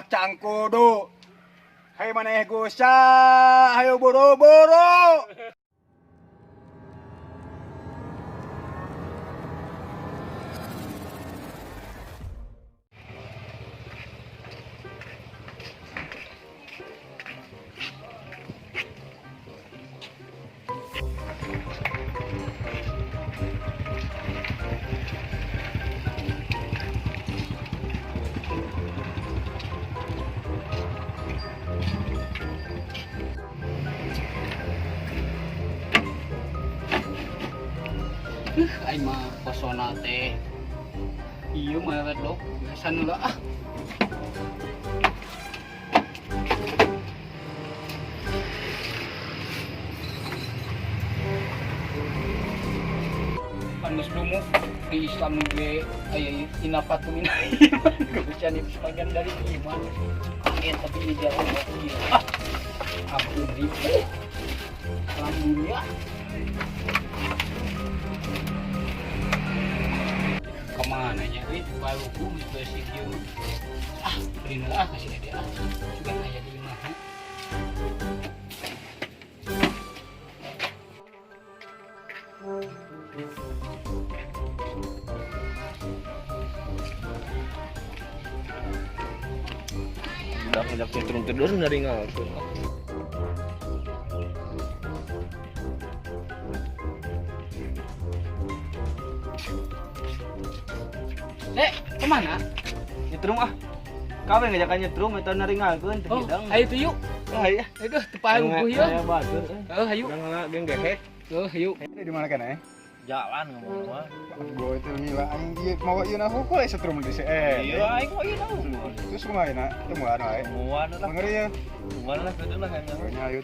Buah cangkudu. Hayo maneh gusa, hayo buru-buru. Aing mah pesona teh. Ieu mah redok biasa nu ah. Pan geus dumu di Islam nu ge aya inapatu min iman. Kebersihan itu sebagian dari iman. Kaget tapi ini jauh ieu. Ah. Ampun ribu. Salam dunia. Kemana nya euy baru geus bersih kieu. Ah, beri ah kasih dede ah. Sugan aya di imah. Udah ngajak nyetrum tidur dari ngalkeun. Dek, kemana? Nyetrum ah. Kawe ngajakan nyetrum eta naringalkeun teu Oh, hidang. ayo tuh yuk. Ah iya. Aduh, teu paruguh yeuh. Aya batur. Heuh, hayu. Urang geng gehek. Heuh, hayu. Ini di mana kan eh? Jalan ngomong mah. Gue itu ngila aing ieu mawa ieu na hukum eh setrum di Iya, aing kok ieu tahu. Terus kumaha na? Temuan wae. Temuan lah. Mengeri ya. Temuan lah kitu lah kayaknya. Pokoknya ayo.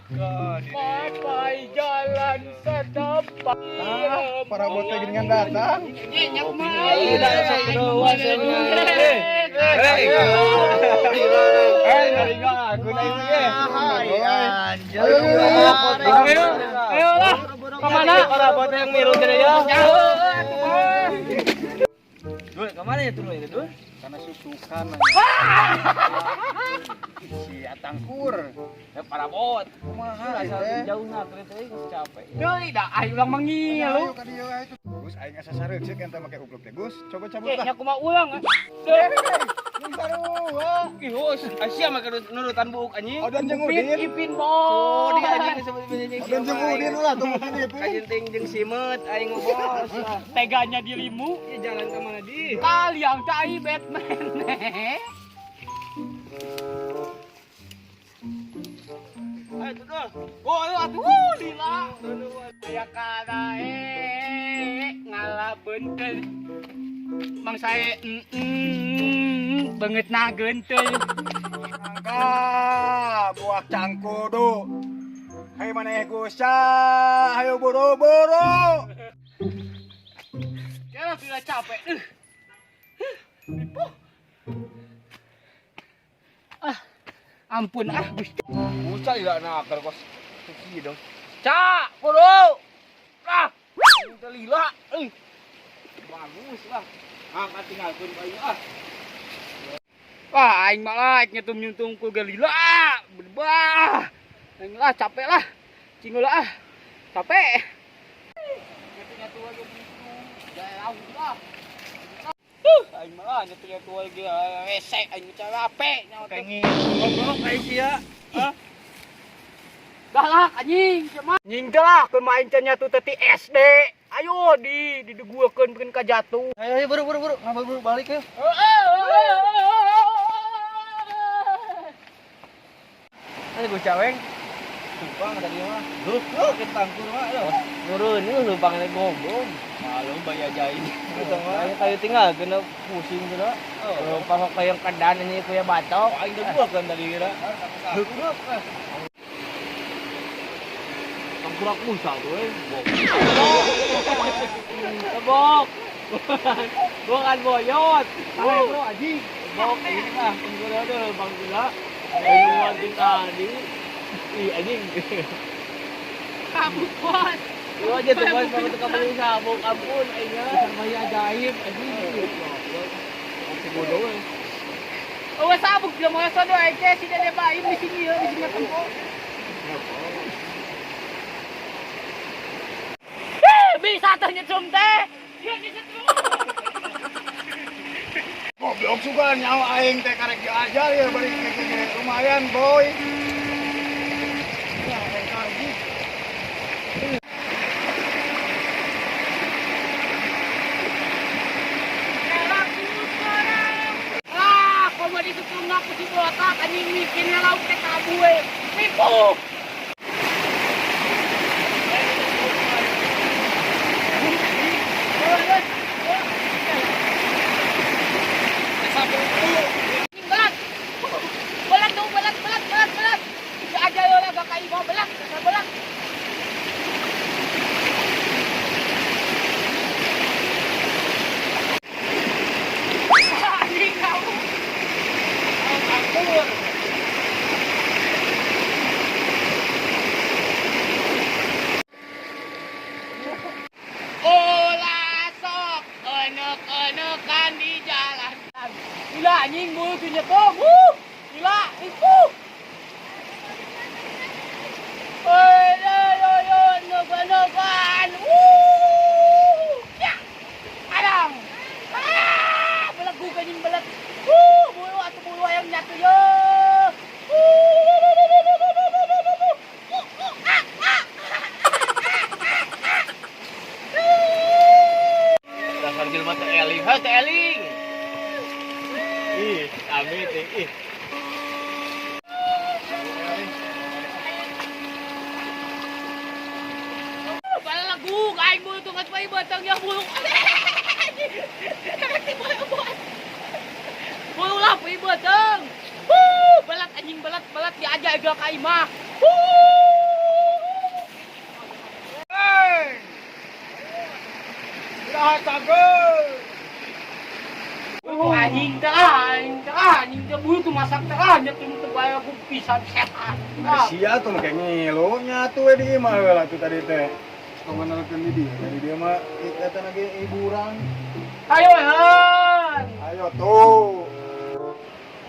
Papai jalan setempat. Ah, para botnya geuningan datang. Nyenyak mah. Hei. Eh, naringalkeun aing ge. Anjir. Ayo, ayo lah. Kemana? Para botnya yang miru gede ya. Dul, kemana ya turun itu, Dul? Karena susukan. Si atangkur. Ya para bot. Kumaha Asal teh? jauh nah kereta geus capek. Deui da aing ulang mangilu. Ayo ka dieu ayo. Gus aing asa sareuk ceuk ente make upluk teh Gus. Coba cabut Ye, lah. nya kumaha ulang ah. Yang sarua. Ih, hos, Asia mah nurutan buuk anjing. Odan jeung Ipin, Udin. Ipin Oh, bos. di anjing disebut anjing. Odan jeung Udin ulah tunggu sini Ipin. Kajinting jeung simeut aing mah bos. Teganya dirimu. Ieu jalan ka mana di? Kaliang tai Batman. Ayo tuh Dul. Oh, aduh, atuh, lila. Aya kana ngalah bentel. Mang sae banget na gentel. Angka buah cangkudu. Hayo maneh gusa, hayo buru-buru. Kira sudah capek. Ripuh. Ah, ampun ah, Gusti. Buca lila nakal kos. Suki dong. Cak, buru. Ah, Teu lila euy. Bagus lah. Ah, katinggalkeun ka ieu ah. Wah, aing mah lah nyetum nyuntung ku ge lila. Berbah. Aing lah capek lah. Cingul lah ah. Capek. Nyetu-nyetu lagi nyuntung. Jauh lah. Aing mah lah nyetu-nyetu lagi rese aing capek nyawa teh. Pengen goblok aing sia. Hah? Dah lah anjing sia mah. Nying teh lah keur main teh nyatu teh ti SD. Ayo di dideguekeun bikin ka jatuh. Ayo ayo buru buru buru, ngapa buru balik ya. Ayo gue caweng. Lumpang tadi mah. Duh, ke tangkur mah aduh. Nurun ieu lumpang ini goblok. Malu bayi ajaib. Ayo kayu tinggal kena pusing kena. Lumpang kok yang kedan ini kuya batok. Aing deui gua kan tadi kira. Duh, Tangkurak musa tuh eh. Tebok. Bukan boyot. Ayo bro anjing. Bok ini ah tangkurak ada bang gila. Ayo tadi. Ih anjing. Kabut bos. Lu aja tuh bos kalau tukang beli sabuk ampun aing. Bayi ajaib anjing. Si bodoh we. Oh, sabuk jelema sodo aing teh si Dede Baim di sini ieu di sini tempo. Bisa teh nyetrum teh. Ieu disetrum. Goblok sugan nyawa aing teh karek diajar ya bari lumayan boy. Ya aing kaji. Ah, komo disetrum aku si botak anjing mikirnya lauk teh kabu we. Nipu. Belat. Belat tuh, belat, belat, belat, belat. Bisa aja lo lah bakal ibu belat, belat. Anjing kamu. Angkur. Olah sok, enek-enekan di jalan. Gila anjing bulu tuh nyetom. Wuh, gila, nipu. Oi, oi, oi, oi, enek-enekan. Wuh, ya. Adang. Ah, belegu anjing belet. Wuh, bulu atuh bulu ayam nyatu yo. Dasar jelema teh eling, ha teh eling. Ih, amit ih. Balagu, aing bulu tuh nggak bayi batang ya bulu. Bulu lah bayi batang. Wuh, belat anjing belat belat diajak agak ka imah. Wuh. Hey. Udah cager. Oh, anjing teh anjing teh anjing teh bulu tuh masak teh nyetum teh bae aku pisan setan. Sia tuh make ngilu nyatu we di imah heula tuh tadi teh. Tong nalkeun di dieu, dari dia mah eta lagi hiburan. Ayo han. Ayo tuh.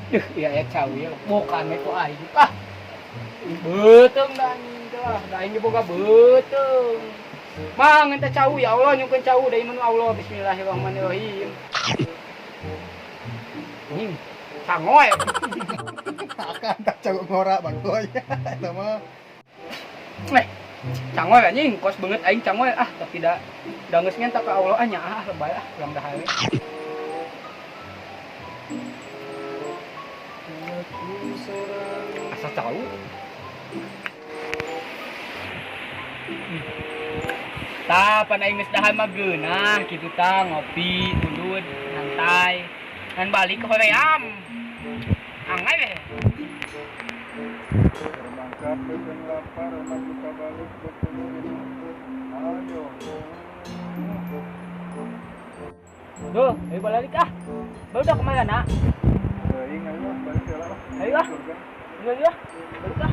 Duh, ya ya cau ya bukan ku aing. Ah. Beuteung da anjing teh lah, da aing ge boga beuteung. Mang teh cau ya Allah nyungkeun cau da iman Allah bismillahirrahmanirrahim. Anjing, sangoy. Akan tak cau ngora bagoy. Eta mah. Cangoy anjing, kos banget aing cangoy ah, tapi da da geus ngentak ka Allah ah nya ah lebay ah urang dahar. Asa cau. Tah pan aing geus dahar mah geunah kitu tah ngopi, udud, santai. Ngan balik ke hoream. Angai we. Mangkat beuteung lapar, maju balik beuteung. Ayo. Duh, ayo balik ah. Baru udah kemana nak? Aing ayo balik heula lah. Ayo ah. Ayo ah. Balik ah.